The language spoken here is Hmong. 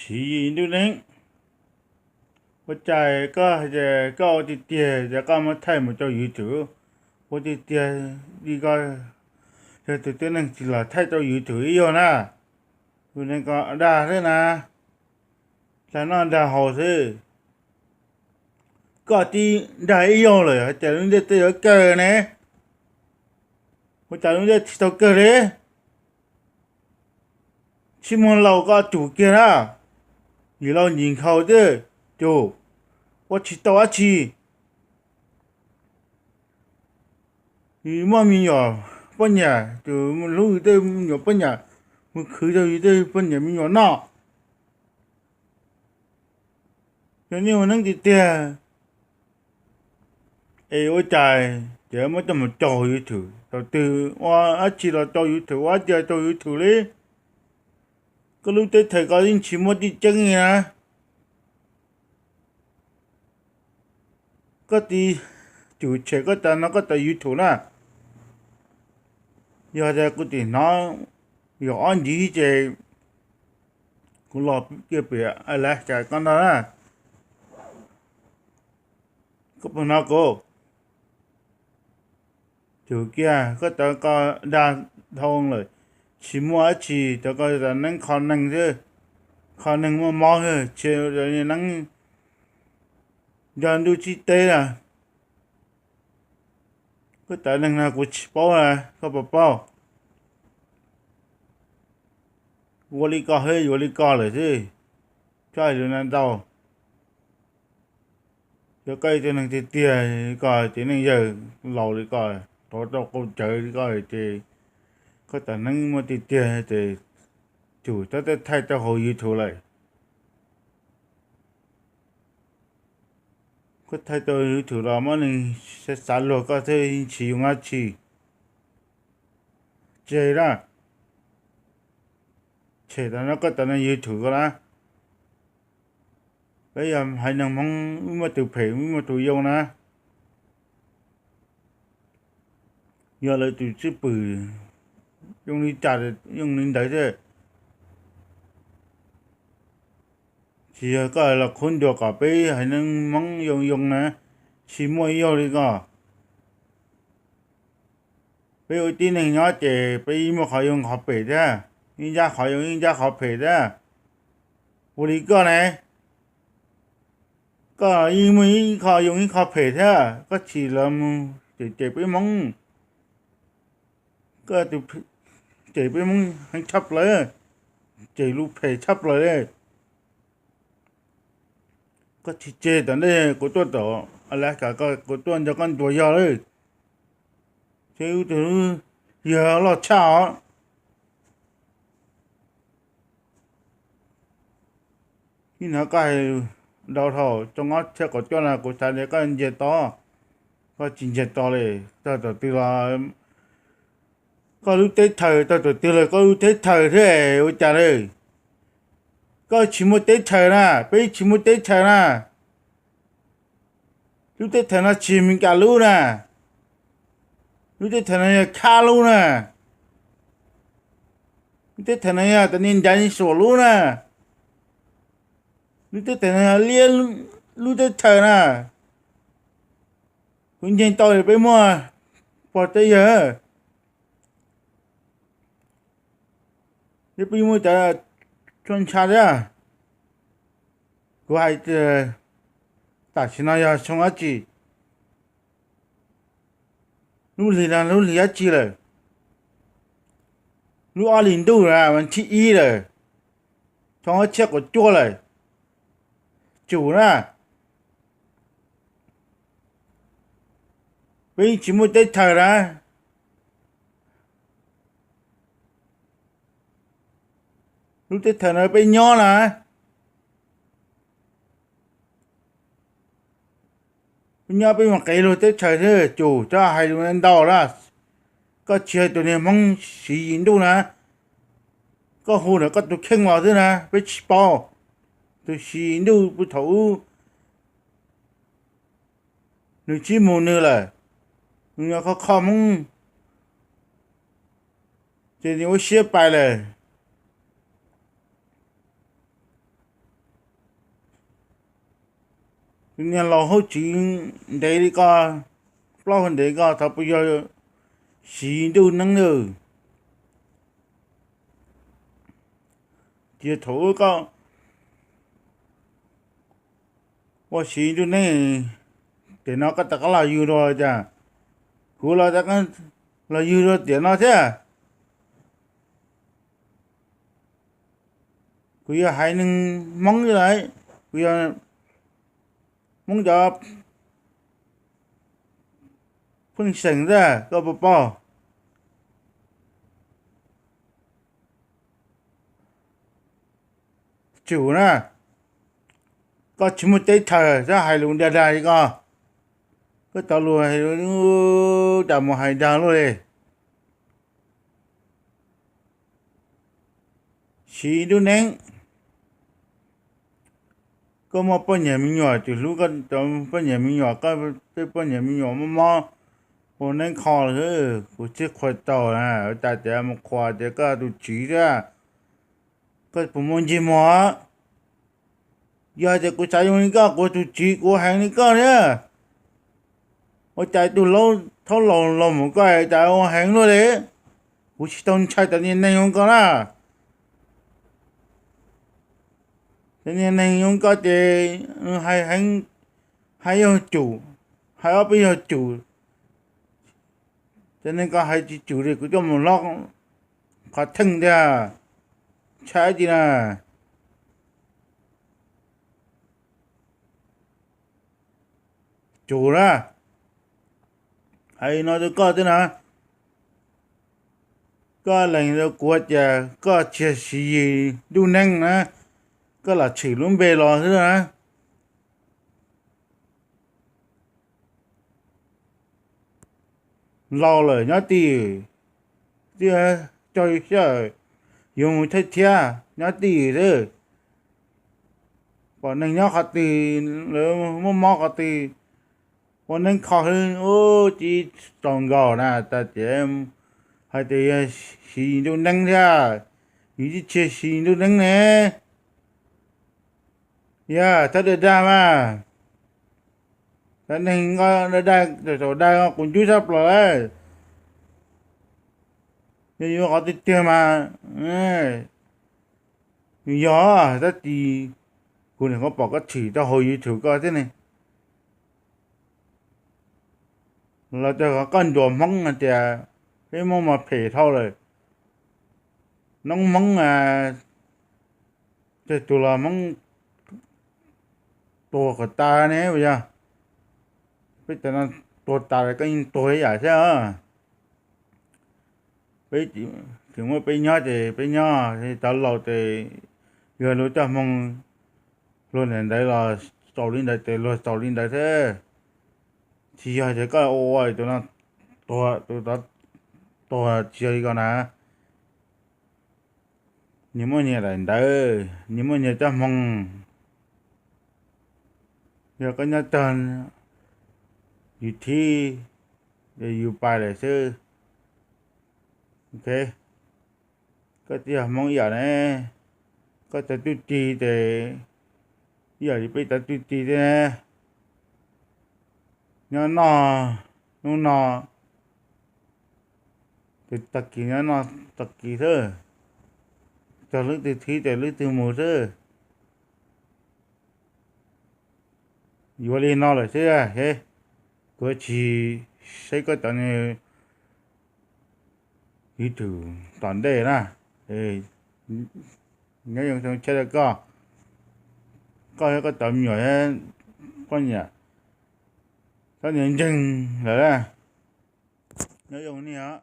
Siv Yis Ntuj Neeb, ua cas koj hais tias koj ua tiag tiag ces koj muab thaij mus rau YouTube, ua tiag tiag li koj yog tus tib neeg tsis los thaij rau YouTube ib zaug na. Tus neeg ko dag xwb na, dag noj dag haus xwb. Koj twb dag ib zaug lawm hais tias lub ntiaj teb yuav kawg ne, ua cas lub ntiaj teb tsis tau kawg li? Tsis muaj laus koj tsum kiag na, yim laus yim nkhaus xwb, tsum, ua tsis tau dab tsi. Yus muaj me nyuam poj niam, yus hlub yus tej me nyuam poj niam, mus khwv rau yus tej poj niam me nyuam noj. Yog nej ua neeb tiag tiag es ua cas ces muab coj mus rau YouTube, thaum twg ua dab tsi los rau YouTube, ua dab tsi los rau YouTube li? Koj lub teb chaws koj yeej tsis muaj tib tseeb li na. Koj tis, tsum tshem koj tas no koj tas YouTube na. Yog tias kuv tsis hnov yog ob ntxiv ces kuv los kiag pem Alaska koj nrog na. Koj puas hnov kuv? Tsum kiag, koj cov ko dag dhau lawm, tsis muaj dab tsi, cov ko tas neeb kho neeg xwb, kho neeg muaj mob xwb, tsis neeb nco ntuj txib teb na. Koj cov neeg no kuv tsis paub na, koj puas paub? Ua li ko xwb, yuav li ko lawm xwb, txhob hais lus ntau. Yog koj ib tug neeg tiag tiag li ko, ces neeg yawg laus li ko, thov tau qau cawv li ko ces koj cov neeb muaj tiag tiag ces tsum txhob thaij rau hauv YouTube lawm. Koj thaij rau YouTube los muab neeg xav luag koj thiaj tsis zoo dab tsi. Tseg na, tshem tas no koj cov neeg YouTube ko na. Peb yog haiv neeg Hmoob, wb muaj tus phem wb muaj tus yoo na. Yog lawv tus cwj pwm zoo li cas, zoo li ntawd thiab. Tsis yog koj los khub ntuas kom peb haiv neeg Hmoob yoo yoo na, tsis muaj ib zaug li ko. Peb ua tib neeg nyob ces peb yeej muaj qhov yoo qhov phem thiab, yeej ncaj qhov yoo yeej ncaj qhov phem thiab. Ua li koj ne, koj yeej muaj ib qho yoo ib qho phem thiab, koj tsis los mus cem cem peb Hmoob. Koj tus cem peb Hmoob heev tshaj plaws, cem lus phem tshaj plaws li. Koj tsis tseg tom ntej kuv tuaj tom Alaska, kuv tuaj nrog koj ntuas yog lawm, ces wb tus yawg loj tshaj os. Ib hnov koj hais ntau dhau, tsoo ob txhiab kaum cuaj no kuv xav tias koj ntsiag to, koj tsis ntsiag to li. Txog thaum twg los koj lub teb chaws, txog thaum twg los koj lub teb chaws thiab ua cas li? Koj tsis muaj teb chaws na, peb tsis muaj teb chaws na. Lub teb chaws no tsis Meskas lub na, lub teb chaws no yog Khab lub na, lub teb chaws no yog tas ni Ncav ni Suam lub na, lub teb chaws no yog Liab lub teb chaws na. Kuv ntseeg tau peb muaj pog teb yawg, peb muaj cov tshuaj ntsha thiab. Kuv hais tias tam sim no yog xyoo dab tsi? Lub hlis no lub hlis dab tsi lawm? Lub ob hlis ntuj na, vas thib ib lawm, xyoo ob txhiab kaum cuaj lawm. Tsum na, peb yeej tsis muaj teb chaws na. Lub teb chaws no peb nyob na, peb nyob peb mus qev luag teb chaws thiab, tsum txhob hais lus ntau na. Koj tsis yog tus niag Hmoob Siv Yis Ntuj na, koj hu ntawm koj tus kheej los xwb na, peb tsis paub. Tus Siv Yis Ntuj puag thaum ub nws tsis mus nws lawm, nws yog kho kho Hmoob, ces nws ua siab pais lawm. Tus niag laus hauv tsev ntev li koj, plaub hau ntev li koj, thaum puas yog siv ntuj neeb lawm? Ces thaum ub koj ua siv ntuj neeb, tiam no koj rov qab los yug dua cas? Kuv los, los yug dua tiam no thiab. Kuv yog haiv neeg Hmoob lawm, kuv yog Hmoob cov pheej xeem xwb, koj puas paub? Tsum na, koj tsis muaj teb chaws, koj hais lus dag dag li koj. Koj cov lus hais cas mus hais dag luaj li. Siv ntuj neeb, koj muaj poj niam me nyuam, tsis hlub koj cov poj niam me nyuam, koj tej poj niam me nyuam mob mob, ua neeb kho lawm, kuv thiaj qhuas tau na. Cas tias mus qhuas tias koj tus txiv thiab, koj puas muaj ntsej muag? Yog tias kuv xav zoo li koj, kuv tus txiv kuv heev li koj thiab. Ua cas tus laus thaub laus los mus koj cas ua heev luaj li? Kuv tsis tau ntshai cov niag neeg zoo koj na. Cov niag neeg zoo koj ces hais heev, hais yog cum, hais ob peb yog cum. Cov neeg koj hais tsis cum li kuv coj mus hlob qhov theej tiag, ntshai dab tsi na. Cum na, hais no rau koj thiab na. Koj lees rau kuv tias koj tsis siv ntuj neeb na, koj lam tshwm lub npe los xwb na. Laus lawm nyob twj ywm, twb cog xyawm, yuav mus thawj thiab nyob twj ywm xwb. Pom neeg nyob qhov twg, lawv muaj mob qhov twg, ua neeb kho xwb, ub, tsis txaus nkaus na. Tas tias hais tias yog siv ntuj neeb thiab, yus tsis tshua siv ntuj neeb ne. Yog thawj dag dag mas, cov neeg dag dag, thaum dag kuv ntub sab plaws lawm. Yog yuav qhov tiag tiag mas yog, tab sis kuv niam koj pom koj tshwm rau hauv YouTube koj thiab ne. Los rau qhov koj ntuas Hmoob hais tias peb Hmoob mas phem dhau lawm. Noob Hmoob, tej tus los Hmoob tuag kom tas ne, puas yog? Peb cov no tuag tas lawm koj yeej tuag ib yam thiab. Peb tseem muaj peb nyob ces peb nyob, cov laus ces yog luag coj hmoo, luag ntawd los xaus li ntawd ces luag xaus li ntawd thiab. Tsis yog ces koj ua ua tus no tuag, tus tod tuag, tsis yog li ko na. Nyias muaj nyias daim ntawv, nyias muaj nyias cov hmoo. Yog koj nyob tag, yus thib, yus pais lawm xwb. Koj twb yog Hmoob ib yam ne, koj cov tub ris ces ib yam li peb cov tub ris thiab ne. Nyob noj hnub no, ces tag kis nyob noj tag kis xwb, txog lub twg thib ces lub twg mus xwb. Yuav li no lawm xwb, kuv tsis saib koj cov YouTube tom ntej na. Nyob zoo xyoo tshiab rau koj, koj thiab koj cov me nyuam, poj niam, koj niag ntseeg lawm na. Nyob zoo nej os.